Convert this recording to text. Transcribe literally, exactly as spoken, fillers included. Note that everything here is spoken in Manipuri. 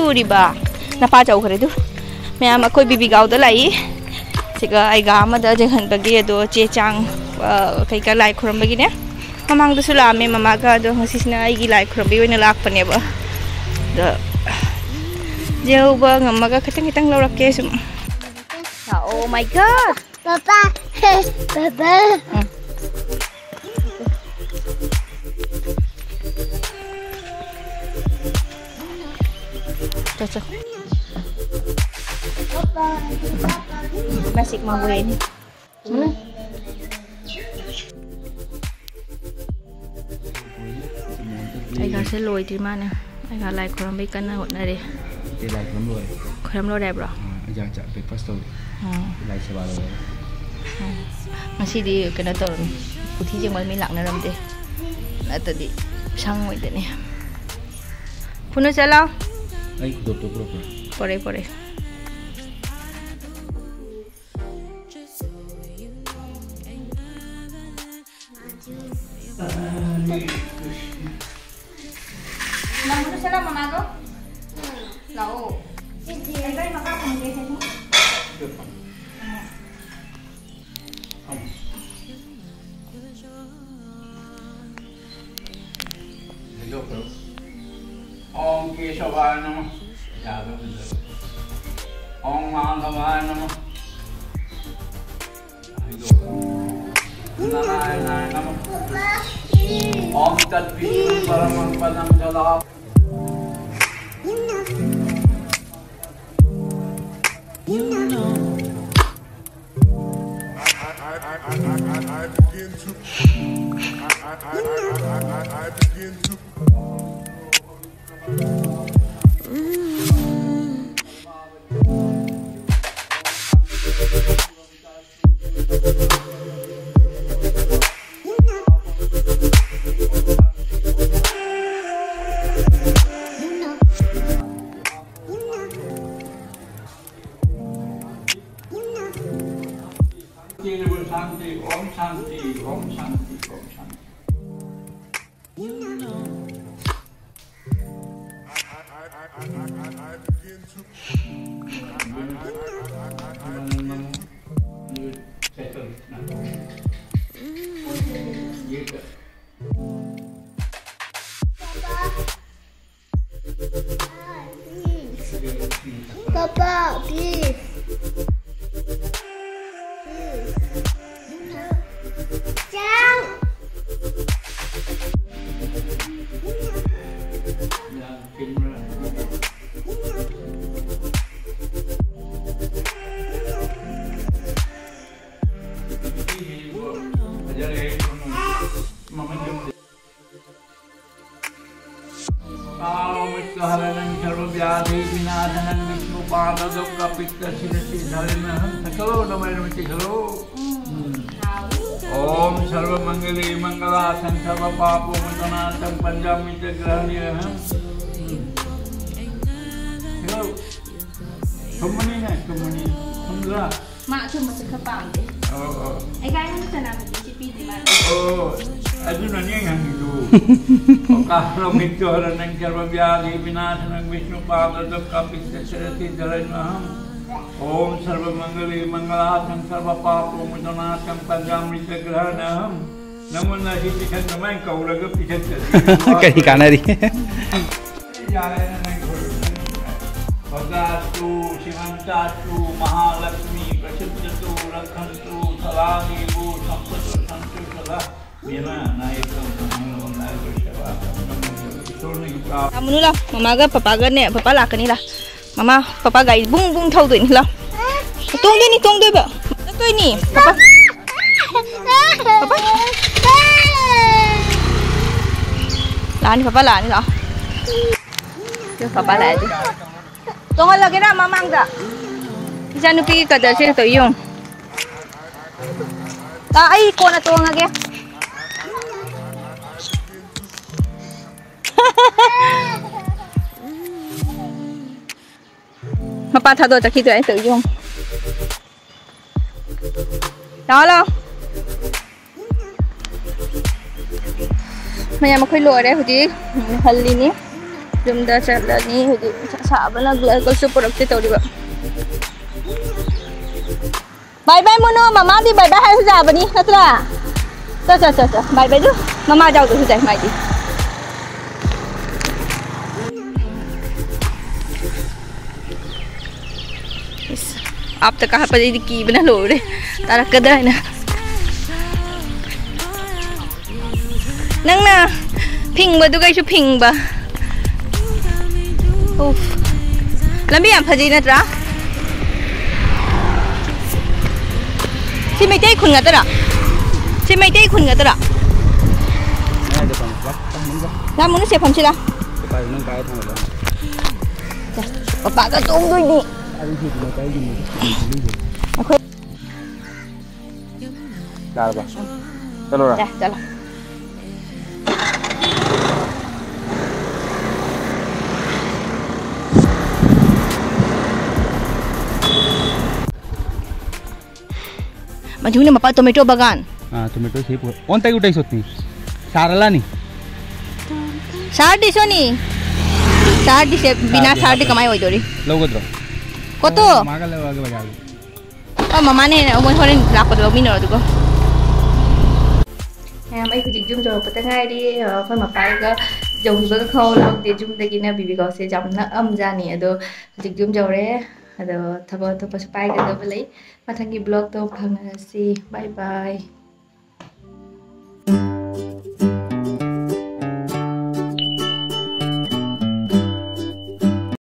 ꯎꯔꯤꯕ ꯅꯄꯥ ꯆꯧꯈ꯭ꯔꯦ ꯑꯗꯨ꯫ ꯃꯌꯥꯝ ꯑꯩꯈꯣꯏ ꯕꯤꯕꯤꯒꯥꯎꯗ ꯂꯥꯛꯏ꯫ ꯁꯤꯒ ꯑꯩꯒ ꯑꯃꯗ ꯌꯦꯡꯍꯟꯕꯒꯤ ꯑꯗꯣ ꯆꯦ ꯆꯥꯡ, ꯑ, ꯀꯩꯀꯥ ꯂꯥꯏ ꯈꯨꯔꯝꯕꯒꯤꯅꯦ꯫ ꯃꯃꯥꯡꯗꯁꯨ ꯂꯥꯛꯑꯝꯃꯦ ꯃꯃꯥꯒ, ꯑꯗꯣ ꯉꯁꯤꯁꯤꯅ ꯑꯩꯒꯤ ꯂꯥꯏ ꯈꯨꯔꯝꯕꯒꯤ ꯑꯣꯏꯅ ꯂꯥꯛꯄꯅꯦꯕ꯫ ꯑꯗꯣ ꯌꯧꯕ ꯉꯝꯃꯒ ꯈꯤꯇꯪ ꯈꯤꯇꯪ ꯂꯧꯔꯛꯀꯦ ꯁꯨꯝ꯫ Oh my God! ꯄꯥꯄꯥ! ꯄꯥꯄꯥ! ꯎꯝ꯫ ꯆꯣ, ꯆꯣ꯫ ꯄꯥꯄꯥ! ꯄꯥꯄꯥ! ꯃꯁꯤꯛ ꯃꯥꯕꯨ ꯌꯦꯡꯉꯤ꯫ ꯎꯝ꯫ ꯑꯩꯒꯥꯁꯦ ꯂꯣꯏꯗ꯭ꯔꯤ ꯃꯥꯅꯦ꯫ ꯑꯩꯒꯥ ꯂꯥꯏ ꯈꯨꯔꯝꯕꯩ ꯀꯟꯅ ꯍꯣꯠꯅꯔꯤ꯫ ꯏꯆꯦ ꯂꯥꯏ ꯈꯨꯔꯝ ꯂꯣꯏꯔꯦ꯫ ꯈꯨꯔꯝ ꯂꯣꯏꯔꯦ ꯍꯥꯏꯕ꯭ꯔꯣ? ꯑꯥ, ꯑꯩꯒꯥ ꯆꯥꯛ breakfast ꯇꯧꯔꯤ꯫ ꯑꯥ꯫ ꯂꯥꯏ ꯁꯦꯕꯥ ꯂꯣꯏꯔꯦ꯫ ꯑꯥ꯫ ꯉꯁꯤꯗꯤ ꯀꯩꯅꯣ ꯇꯧꯔꯅꯤ꯫ ꯀꯨꯊꯤ ꯌꯦꯡꯕ ꯃꯤ ꯂꯥꯛꯅꯔꯝꯗꯦ꯫ ꯅꯠꯇꯗꯤ ꯁꯪꯉꯣꯏꯗꯅꯤ꯫ ꯐꯨꯅꯨ ꯆꯠꯂꯣ꯫ ꯑꯩ ꯈꯨꯗꯣꯞꯇꯣ ꯄꯨꯔꯛꯄ꯭ꯔꯥ? ꯄꯣꯔꯛꯑꯦ, ꯄꯣꯔꯛꯑꯦ꯫ ꯂꯥꯛꯑꯣ, ꯂꯥꯛꯑꯣ꯫ ꯀꯩ ꯀꯩ ꯃꯈꯥ ꯐꯝꯒꯦ? ꯐꯝꯃꯣ꯫ ꯍꯩꯗꯣꯛꯈ꯭ꯔꯣ꯫ ॐ केशवाय नमः। ॐ माधवाय नमः। ꯍꯩꯗꯣꯛꯈ꯭ꯔꯣ꯫ नारायणाय नमः। ॐ तद्विष्णु परमं पदं जला। I, I, I, I, I, I begin to, I, I, I, I, I, I, I begin to. Shanti, Om Shanti, Om Shanti, Om Shanti. Papa, please. Chang. सर्वव्याधि विनाशनं विष्णुपाददुःखपित्तशिरसिधरण्यहं। सकलो नमैरमति खलु। ॐ सर्वमङ्गले मङ्गलार्थं सर्वपापोपनाशं पञ्चामृतग्रहणेऽहं। ꯊꯨꯝꯕꯅꯤꯅꯦ, ꯊꯨꯝꯕꯅꯤ꯫ ꯊꯨꯝꯗ꯭ꯔꯥ? ꯃꯥ ꯑꯊꯨꯝꯕꯁꯦ ꯈꯔ ꯄꯥꯝꯗꯦ꯫ ꯑꯣ, ꯑꯣ꯫ ꯑꯩ ꯀꯥꯏ ꯅꯪ ꯆꯅꯥ ꯃꯆꯦꯁꯤ ꯄꯤꯗꯣꯏ ꯃꯥꯜꯂꯦ꯫ ꯑꯣ, ꯑꯗꯨꯅꯅꯦ ꯑꯩ ꯍꯪꯉꯤꯗꯨ꯫ ओंकारमृत्युहरणं सर्वव्याधि विनाशनं विष्णुपाददुःखपित्तशिरसिधरण्यहं। ॐ सर्वमङ्गले मङ्गलार्थं सर्वपापोपनाशं पञ्चामृतग्रहणेऽहं꯫ ꯅꯪꯉꯣꯟꯗ ꯑꯁꯤ ꯄꯤꯁꯟ ꯀꯃꯥꯏꯅ ꯀꯧꯔꯒ ꯄꯤꯁꯟꯗ꯭ꯔꯗꯤ? ꯀꯔꯤ ꯀꯥꯟꯅꯔꯤ? ꯌꯥꯔꯦꯅ ꯅꯪ ꯈꯣꯏꯔꯨꯝꯕꯅꯤꯅ꯫ भद्रास्तु सीमन्तास्तु महालक्ष्मी प्रसीदतु रक्षन्तु सदा देवो संपदो सन्तु सदा। ꯕꯦꯝꯃ, ꯅꯥ ꯌꯦꯛꯇꯕ ꯅꯪꯉꯣꯟꯗ ꯑꯩꯈꯣꯏ ꯁꯦꯕꯥ ꯇꯧꯅꯕ ꯏꯁꯣꯔꯅ ꯏꯄꯥ ꯇꯥꯃꯨꯅꯨ ꯂꯥꯎ, ꯃꯃꯥꯒ ꯄꯄꯥꯒꯅꯦ, ꯄꯄꯥ ꯂꯥꯛꯀꯅꯤ ꯂꯥꯎ꯫ ꯃꯃꯥ, ꯄꯄꯥ ꯒꯥꯔꯤ ꯕꯨꯡ ꯕꯨꯡ ꯊꯧꯗꯣꯏꯅꯤ ꯂꯥꯎ꯫ ꯇꯣꯡꯗꯣꯏꯅꯤ, ꯇꯣꯡꯗꯣꯏꯕ꯫ ꯆꯠꯇꯣꯏꯅꯤ꯫ ꯄꯄꯥ꯫ ꯄꯄꯥ꯫ ꯂꯥꯛꯑꯅꯤ, ꯄꯄꯥ ꯂꯥꯛꯑꯅꯤ ꯂꯥꯎ꯫ ꯄꯄꯥ ꯂꯥꯛꯑꯦ ꯑꯗꯨ꯫ ꯇꯣꯡꯍꯜꯂꯒꯦꯔꯥ ꯃꯃꯥꯡꯗ? ꯏꯆꯥꯅꯨꯄꯤꯒꯤ ꯀꯗꯔꯁꯦ ꯇꯧ ꯌꯦꯡꯉꯨ꯫ ꯑꯥ, ꯑꯩ ꯀꯣꯟꯅ ꯇꯣꯡꯉꯒꯦ꯫ ꯃꯄꯥ ꯊꯥꯗꯣꯛ ꯆꯠꯈꯤꯗꯣꯏ ꯑꯩ ꯇꯧ ꯌꯦꯡꯉꯨ꯫ ꯂꯥꯛꯑꯣ, ꯂꯥꯛꯑꯣ꯫ ꯃꯌꯥꯝ ꯑꯩꯈꯣꯏ ꯂꯣꯏꯔꯦ ꯍꯧꯖꯤꯛ꯫ ꯍꯜꯂꯤꯅꯤ꯫ ꯌꯨꯝꯗ ꯆꯠꯂꯅꯤ ꯍꯧꯖꯤꯛ꯫ ꯁꯥꯕꯅ ꯒ꯭ꯂꯣ-, ꯒ꯭ꯂꯣꯁꯨ ꯄꯨꯔꯛꯇꯦ ꯇꯧꯔꯤꯕ꯫ ꯕꯥꯏ ꯕꯥꯏ ꯃꯣꯅꯣ, ꯃꯃꯥꯗꯤ ꯕꯥꯏ ꯕꯥꯏ ꯍꯥꯏꯔꯁꯨ ꯌꯥꯕꯅꯤ ꯅꯠꯇ꯭ꯔꯥ? ꯆꯣ, ꯆꯣ, ꯆꯣ, ꯆꯣ꯫ ꯕꯥꯏ ꯕꯥꯏꯗꯨ ꯃꯃꯥ ꯌꯥꯎꯗ꯭ꯔꯁꯨ ꯌꯥꯏ ꯃꯥꯏꯗꯤ꯫ ꯏꯁ, ꯑꯥꯞꯇ ꯀꯥꯈꯠꯄꯗꯩꯗꯤ ꯀꯤꯕꯅ ꯂꯣꯏꯔꯦ꯫ ꯇꯥꯔꯛꯀꯗ꯭ꯔꯥ ꯍꯥꯏꯅ꯫ ꯅꯪꯅ ꯐꯤꯡꯕꯗꯨꯒ ꯑꯩꯁꯨ ꯐꯤꯡꯕ꯫ ꯎꯐ꯫ ꯂꯝꯕꯤ ꯌꯥꯝ ꯐꯖꯩ ꯅꯠꯇ꯭ꯔꯥ? ꯁꯤ ꯃꯩꯇꯩ ꯈꯨꯟ ꯉꯥꯛꯇꯔꯥ? ꯁꯤ ꯃꯩꯇꯩ ꯈꯨꯟ ꯉꯥꯛꯇꯔꯥ? ꯃꯌꯥꯏꯗ ꯐꯝꯃꯨ꯫ ꯂꯥꯛ, ꯂꯥꯛ, ꯂꯥꯛ꯫ ꯂꯥꯛ, ꯃꯅꯨꯡ ꯆꯦ ꯐꯝꯁꯤꯂꯥ꯫ ꯄꯥꯏꯌꯨ, ꯅꯪ ꯄꯥꯏꯔ ꯊꯝꯃꯣ꯫ ꯄꯄꯥꯒ ꯇꯣꯡꯗꯣꯏꯅꯤ꯫ ꯑꯗꯨ ꯁꯤꯗꯤ ꯃꯩꯇꯩꯒꯤꯅꯤ꯫ ꯑꯩꯈꯣꯏ ꯌꯥꯔꯕ? ꯆꯠꯂꯣꯔꯥ? ꯌꯥ, ꯆꯠꯂꯣ꯫ ꯃꯗꯨꯅ ꯃꯄꯥ tomato ꯕꯒꯥꯟ꯫ ꯑꯥ, tomato ꯁꯤ ꯄꯨꯔꯛ-, ꯑꯣꯟꯇꯩ ꯎꯇꯩ ꯁꯣꯠꯅꯤ꯫ ꯁꯥꯔ ꯂꯥꯅꯤ꯫ ꯁꯥꯔꯗꯤ ꯁꯣꯅꯤ꯫ ꯁꯥꯔꯗꯤ ꯁꯦ, ꯕꯤꯅꯥ ꯁꯥꯔꯗꯤ ꯁꯥꯔꯗꯤ ꯍꯥꯞꯄꯦ꯫ ꯀꯃꯥꯏ ꯑꯣꯏꯗꯣꯔꯤ? ꯂꯧꯒꯗ꯭ꯔꯣ? ꯀꯣꯠꯇꯣ꯫ ꯃꯥꯒ ꯂꯧꯔꯒ ꯕꯖꯥꯔꯗ꯫ ꯑꯣ, ꯃꯃꯥꯅꯦ, ꯃꯣꯏ ꯍꯣꯔꯦꯟ ꯂꯥꯛꯄꯗ ꯂꯧꯃꯤꯟꯅꯔꯣ ꯑꯗꯨꯒ꯫ ꯃꯌꯥꯝ, ꯑꯩ ꯍꯧꯖꯤꯛ ꯌꯨꯝ ꯌꯧꯔꯛꯄꯗ ꯉꯥꯏꯔꯤ꯫ ꯑꯩꯈꯣꯏ ꯃꯄꯥꯒ ꯌꯧꯈꯤꯕꯒ ꯈꯪꯍꯧ ꯂꯧꯗꯦ꯫ ꯌꯨꯝꯗꯒꯤꯅ ꯕꯤꯕꯤꯒꯥꯎꯁꯦ ꯌꯥꯝ ꯅꯛꯑꯝꯖꯥꯠꯅꯤ꯫ ꯑꯗꯣ ꯍꯧꯖꯤꯛ ꯌꯨꯝ ꯌꯧꯔꯦ꯫ ꯑꯗꯣ ꯊꯕꯛ ꯑꯇꯣꯞꯄꯁꯨ ꯄꯥꯏꯒꯗꯕ ꯂꯩ꯫ ꯃꯊꯪꯒꯤ vlogꯇꯣ ꯐꯪꯅꯔꯁꯤ꯫ Bye bye꯫